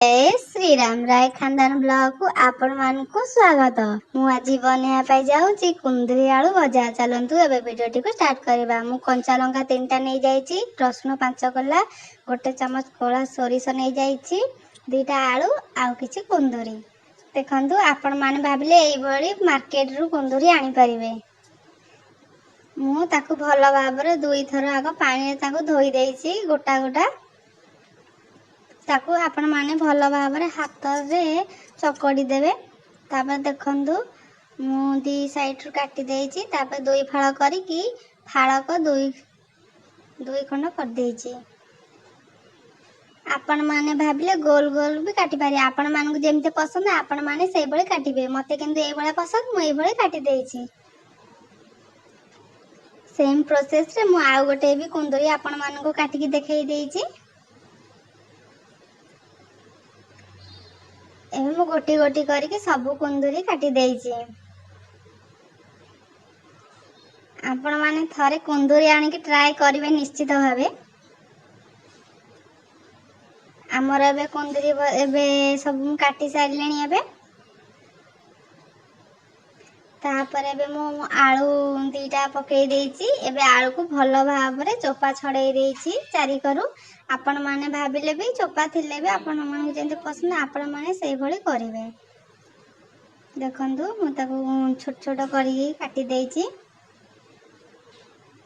ଜୟ ଶ୍ରୀରାମ, ରାୟ ଖାନଦାନ ବ୍ଲଗକୁ ଆପଣମାନଙ୍କୁ ସ୍ୱାଗତ। ମୁଁ ଆଜି ବନେଇବା ପାଇଁ ଯାଉଛି କୁନ୍ଦୁରି ଆଳୁ ଭଜା। ଚାଲନ୍ତୁ ଏବେ ଭିଡ଼ିଓଟିକୁ ଷ୍ଟାର୍ଟ କରିବା। ମୁଁ କଞ୍ଚା ଲଙ୍କା 3ଟା ନେଇଯାଇଛି, ରସୁଣ 5 କୋଲା, 1 ଚାମଚ କଳା ସୋରିଷ ନେଇଯାଇଛି, 2ଟା ଆଳୁ ଆଉ କିଛି କୁନ୍ଦୁରି। ଦେଖନ୍ତୁ, ଆପଣମାନେ ଭାବିଲେ ଏଇଭଳି ମାର୍କେଟରୁ କୁନ୍ଦୁରି ଆଣିପାରିବେ। ମୁଁ ତାକୁ ଭଲ ଭାବରେ 2ଥର ଆଗ ପାଣିରେ ତାକୁ ଧୋଇ ଦେଇଛି ଗୋଟା ଗୋଟା। ତାକୁ ଆପଣମାନେ ଭଲ ଭାବରେ ହାତରେ ଚକଡ଼ି ଦେବେ। ତାପରେ ଦେଖନ୍ତୁ, ମୁଁ 2 ସାଇଡ଼ରୁ କାଟି ଦେଇଛି। ତାପରେ 2 ଫାଳ କରିକି ଫାଳକ 2 ଖଣ୍ଡ କରିଦେଇଛି। ଆପଣମାନେ ଭାବିଲେ ଗୋଲ ଗୋଲ ବି କାଟିପାରିବେ। ଆପଣମାନଙ୍କୁ ଯେମିତି ପସନ୍ଦ ଆପଣମାନେ ସେଇଭଳି କାଟିବେ। ମୋତେ କିନ୍ତୁ ଏଇଭଳିଆ ପସନ୍ଦ, ମୁଁ ଏଇଭଳି କାଟି ଦେଇଛି। ସେମ୍ ପ୍ରୋସେସ୍ରେ ମୁଁ ଆଉ ଗୋଟେ ବି କୁନ୍ଦୁରି ଆପଣମାନଙ୍କୁ କାଟିକି ଦେଖେଇ ଦେଇଛି। ଏବେ ମୁଁ ଗୋଟି ଗୋଟି କରିକି ସବୁ କୁନ୍ଦୁରି କାଟି ଦେଇଛି। ଆପଣମାନେ ଥରେ କୁନ୍ଦୁରି ଆଣିକି ଟ୍ରାଏ କରିବେ ନିଶ୍ଚିତ ଭାବେ। ଆମର ଏବେ କୁନ୍ଦୁରି ଏବେ ସବୁ ମୁଁ କାଟି ସାରିଲିଣି ଏବେ। ତାପରେ ଏବେ ମୁଁ ଆଳୁ 2ଟା ପକେଇ ଦେଇଛି। ଏବେ ଆଳୁକୁ ଭଲ ଭାବରେ ଚୋପା ଛଡ଼େଇ ଦେଇଛି ଚାରିକରୁ। ଆପଣମାନେ ଭାବିଲେ ବି ଚୋପା ଥିଲେ ବି ଆପଣମାନଙ୍କୁ ଯେମିତି ପସନ୍ଦ ଆପଣମାନେ ସେଇଭଳି କରିବେ। ଦେଖନ୍ତୁ, ମୁଁ ତାକୁ ଛୋଟ ଛୋଟ କରିକି କାଟି ଦେଇଛି।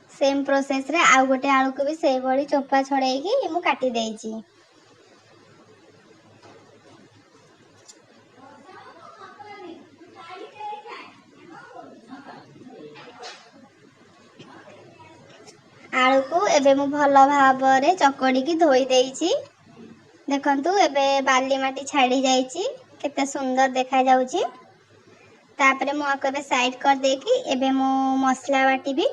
ସେମ୍ ପ୍ରୋସେସ୍ରେ ଆଉ ଗୋଟେ ଆଳୁକୁ ବି ସେଇଭଳି ଚୋପା ଛଡ଼େଇକି ମୁଁ କାଟି ଦେଇଛି। ଆଳୁକୁ ଏବେ ମୁଁ ଭଲ ଭାବରେ ଚକଡ଼ିକି ଧୋଇ ଦେଇଛି। ଦେଖନ୍ତୁ, ଏବେ ବାଲି ମାଟି ଛାଡ଼ି ଯାଇଛି, କେତେ ସୁନ୍ଦର ଦେଖାଯାଉଛି। ତାପରେ ମୁଁ ଆକୁ ଏବେ ସାଇଡ଼୍ କରିଦେଇକି ଏବେ ମୁଁ ମସଲା ବାଟିବି।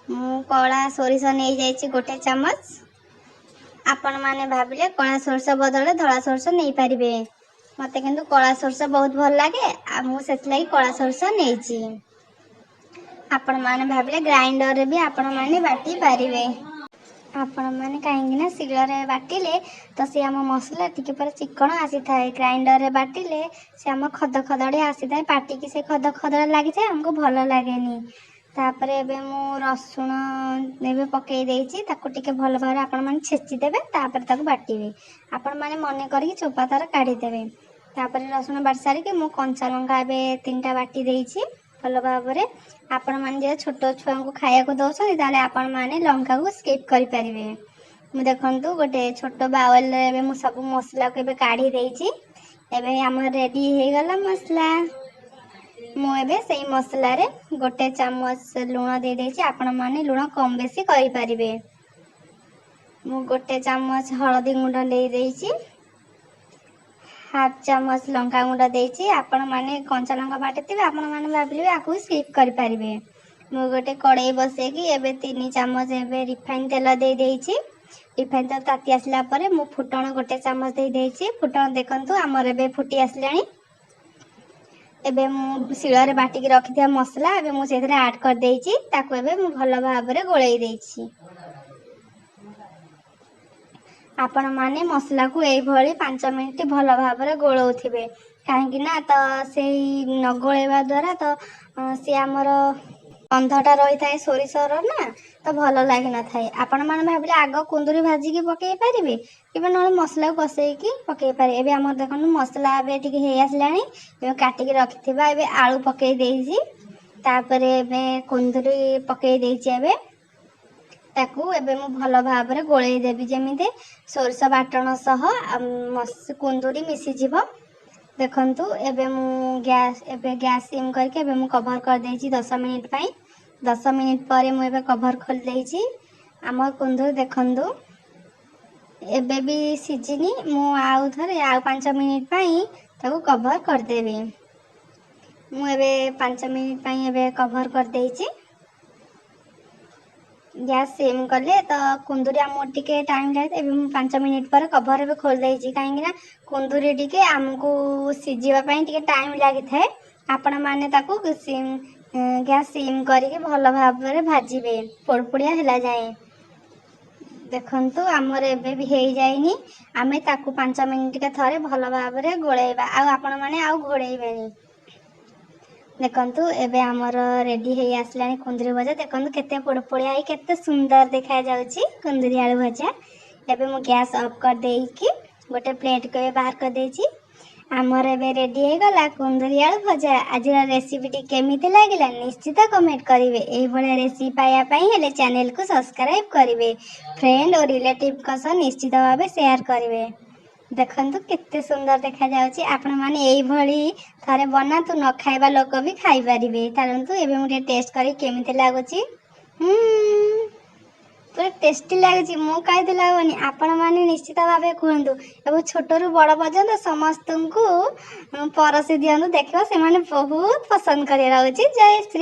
ମୁଁ କଳା ସୋରିଷ ନେଇଯାଇଛି 1 ଚାମଚ। ଆପଣମାନେ ଭାବିଲେ କଳା ସୋରିଷ ବଦଳରେ ଧଳା ସୋରିଷ ନେଇପାରିବେ। ମୋତେ କିନ୍ତୁ କଳା ସୋରିଷ ବହୁତ ଭଲ ଲାଗେ, ଆଉ ମୁଁ ସେଥିଲାଗି କଳା ସୋରିଷ ନେଇଛି। ଆପଣମାନେ ଭାବିଲେ ଗ୍ରାଇଣ୍ଡରରେ ବି ଆପଣମାନେ ବାଟି ପାରିବେ। ଆପଣମାନେ କାହିଁକିନା ଶିଳରେ ବାଟିଲେ ତ ସେ ଆମ ମସଲା ଟିକେ ପରେ ଚିକଣ ଆସିଥାଏ। ଗ୍ରାଇଣ୍ଡରରେ ବାଟିଲେ ସେ ଆମ ଖଦ ଖଦଡ଼ିଆ ଆସିଥାଏ, ପାଟିକି ସେ ଖଦ ଖଦଡ଼ା ଲାଗିଥାଏ, ଆମକୁ ଭଲ ଲାଗେନି। ତାପରେ ଏବେ ମୁଁ ରସୁଣ ଏବେ ପକେଇ ଦେଇଛି। ତାକୁ ଟିକେ ଭଲ ଭାବରେ ଆପଣମାନେ ଛେଚିଦେବେ, ତାପରେ ତାକୁ ବାଟିବେ। ଆପଣମାନେ ମନେ କରିକି ଚୋପା ତାର କାଢ଼ିଦେବେ। ତାପରେ ରସୁଣ ବାଟି ସାରିକି ମୁଁ କଞ୍ଚା ଲଙ୍କା ଏବେ 3ଟା ବାଟି ଦେଇଛି ଭଲ ଭାବରେ। ଆପଣମାନେ ଯଦି ଛୋଟ ଛୁଆଙ୍କୁ ଖାଇବାକୁ ଦେଉଛନ୍ତି, ତାହେଲେ ଆପଣମାନେ ଲଙ୍କାକୁ ସ୍କିପ୍ କରିପାରିବେ। ମୁଁ ଦେଖନ୍ତୁ, ଗୋଟେ ଛୋଟ ବାଉଲରେ ଏବେ ମୁଁ ସବୁ ମସଲାକୁ ଏବେ କାଢ଼ି ଦେଇଛି। ଏବେ ଆମର ରେଡ଼ି ହେଇଗଲା ମସଲା। ମୁଁ ଏବେ ସେଇ ମସଲାରେ 1 ଚାମଚ ଲୁଣ ଦେଇଦେଇଛି। ଆପଣମାନେ ଲୁଣ କମ୍ ବେଶୀ କରିପାରିବେ। ମୁଁ 1 ଚାମଚ ହଳଦୀ ଗୁଣ୍ଡ ଦେଇଦେଇଛି, ହାଫ୍ ଚାମଚ ଲଙ୍କା ଗୁଣ୍ଡ ଦେଇଛି। ଆପଣମାନେ କଞ୍ଚା ଲଙ୍କା ବାଟିଥିବେ, ଆପଣମାନେ ଭାବିଲେ ବି ଆକୁ ସ୍କିପ୍ କରିପାରିବେ। ମୁଁ ଗୋଟେ କଡ଼େଇ ବସେଇକି ଏବେ 3 ଚାମଚ ଏବେ ରିଫାଇନ୍ ତେଲ ଦେଇଦେଇଛି। ରିଫାଇନ୍ ତେଲ ତାତି ଆସିଲା ପରେ ମୁଁ ଫୁଟଣ 1 ଚାମଚ ଦେଇଦେଇଛି। ଫୁଟଣ ଦେଖନ୍ତୁ, ଆମର ଏବେ ଫୁଟି ଆସିଲାଣି। ଏବେ ମୁଁ ଶିଳରେ ବାଟିକି ରଖିଥିବା ମସଲା ଏବେ ମୁଁ ସେଥିରେ ଆଡ଼୍ କରିଦେଇଛି। ତାକୁ ଏବେ ମୁଁ ଭଲ ଭାବରେ ଗୋଳେଇ ଦେଇଛି। ଆପଣମାନେ ମସଲାକୁ ଏଇଭଳି 5 ମିନିଟ୍ ଭଲ ଭାବରେ ଗୋଳଉଥିବେ, କାହିଁକି ନା ତ ସେଇ ନ ଗୋଳେଇବା ଦ୍ୱାରା ତ ସିଏ ଆମର ଗନ୍ଧଟା ରହିଥାଏ ସୋରିଷର ନା, ତ ଭଲ ଲାଗିନଥାଏ। ଆପଣମାନେ ଭାବିଲେ ଆଗ କୁନ୍ଦୁରି ଭାଜିକି ପକେଇ ପାରିବେ କିମ୍ବା ନହେଲେ ମସଲାକୁ କଷେଇକି ପକେଇ ପାରିବେ। ଏବେ ଆମର ଦେଖନ୍ତୁ, ମସଲା ଏବେ ଟିକେ ହେଇ ଆସିଲାଣି। ଏବେ କାଟିକି ରଖିଥିବା ଏବେ ଆଳୁ ପକେଇ ଦେଇଛି। ତାପରେ ଏବେ କୁନ୍ଦୁରି ପକେଇ ଦେଇଛି। ଏବେ ତାକୁ ଏବେ ମୁଁ ଭଲ ଭାବରେ ଗୋଳେଇ ଦେବି, ଯେମିତି ସୋରିଷ ବାଟଣ ସହ କୁନ୍ଦୁରି ମିଶିଯିବ। ଦେଖନ୍ତୁ, ଏବେ ମୁଁ ଗ୍ୟାସ୍ ସିମ୍ କରିକି ଏବେ ମୁଁ କଭର୍ କରିଦେଇଛି 10 ମିନିଟ୍ ପାଇଁ। 10 ମିନିଟ୍ ପରେ ମୁଁ ଏବେ କଭର୍ ଖୋଲି ଦେଇଛି। ଆମ କୁନ୍ଦୁରି ଦେଖନ୍ତୁ, ଏବେ ବି ସିଝିନି। ମୁଁ ଆଉ ଥରେ ଆଉ 5 ମିନିଟ୍ ପାଇଁ ତାକୁ କଭର୍ କରିଦେବି। ମୁଁ ଏବେ 5 ମିନିଟ୍ ପାଇଁ ଏବେ କଭର୍ କରିଦେଇଛି। ଗ୍ୟାସ୍ ସିମ୍ କଲେ ତ କୁନ୍ଦୁରି ଆମକୁ ଟିକେ ଟାଇମ୍ ଲାଗେ। ଏବେ ମୁଁ 5 ମିନିଟ୍ ପରେ କଭର୍ ଏବେ ଖୋଲି ଦେଇଛି, କାହିଁକିନା କୁନ୍ଦୁରି ଟିକେ ଆମକୁ ସିଝିବା ପାଇଁ ଟିକେ ଟାଇମ୍ ଲାଗିଥାଏ। ଆପଣମାନେ ତାକୁ ଗ୍ୟାସ୍ ସିମ୍ କରିକି ଭଲ ଭାବରେ ଭାଜିବେ ପୋଡ଼ପୋଡ଼ିଆ ହେଲା ଯାଏଁ। ଦେଖନ୍ତୁ, ଆମର ଏବେ ବି ହେଇଯାଇନି। ଆମେ ତାକୁ 5 ମିନିଟ୍ ଥରେ ଭଲ ଭାବରେ ଗୋଳେଇବା, ଆଉ ଆପଣମାନେ ଆଉ ଘୋଡ଼େଇବେନି। ଦେଖନ୍ତୁ, ଏବେ ଆମର ରେଡ଼ି ହେଇ ଆସିଲାଣି କୁନ୍ଦୁରି ଭଜା। ଦେଖନ୍ତୁ, କେତେ ପୋଡ଼ପୋଡ଼ିଆ ହେଇ କେତେ ସୁନ୍ଦର ଦେଖାଯାଉଛି କୁନ୍ଦୁରି ଆଳୁ ଭଜା। ଏବେ ମୁଁ ଗ୍ୟାସ୍ ଅଫ୍ କରିଦେଇକି ଗୋଟେ ପ୍ଲେଟ୍କୁ ଏବେ ବାହାର କରିଦେଇଛି। ଆମର ଏବେ ରେଡ଼ି ହେଇଗଲା କୁନ୍ଦୁରି ଆଳୁ ଭଜା। ଆଜିର ରେସିପିଟି କେମିତି ଲାଗିଲା, ନିଶ୍ଚିତ କମେଣ୍ଟ କରିବେ। ଏଇଭଳିଆ ରେସିପି ପାଇବା ପାଇଁ ହେଲେ ଚ୍ୟାନେଲକୁ ସବସ୍କ୍ରାଇବ୍ କରିବେ, ଫ୍ରେଣ୍ଡ ଓ ରିଲେଟିଭଙ୍କ ସହ ନିଶ୍ଚିତ ଭାବେ ସେୟାର କରିବେ। ଦେଖନ୍ତୁ, କେତେ ସୁନ୍ଦର ଦେଖାଯାଉଛି। ଆପଣମାନେ ଏଇଭଳି ଥରେ ବନାନ୍ତୁ, ନ ଖାଇବା ଲୋକ ବି ଖାଇପାରିବେ। ଚାଲନ୍ତୁ, ଏବେ ମୁଁ ଟିକେ ଟେଷ୍ଟ କରି କେମିତି ଲାଗୁଛି। ପୁରା ଟେଷ୍ଟି ଲାଗୁଛି। ମୁଁ କହିଦେଲେ ହେବନି, ଆପଣମାନେ ନିଶ୍ଚିତ ଭାବେ କୁହନ୍ତୁ ଏବଂ ଛୋଟରୁ ବଡ଼ ପର୍ଯ୍ୟନ୍ତ ସମସ୍ତଙ୍କୁ ପରସି ଦିଅନ୍ତୁ। ଦେଖିବ, ସେମାନେ ବହୁତ ପସନ୍ଦ କରିବେ। ରହୁଛି, ଜୟ ଶ୍ରୀ।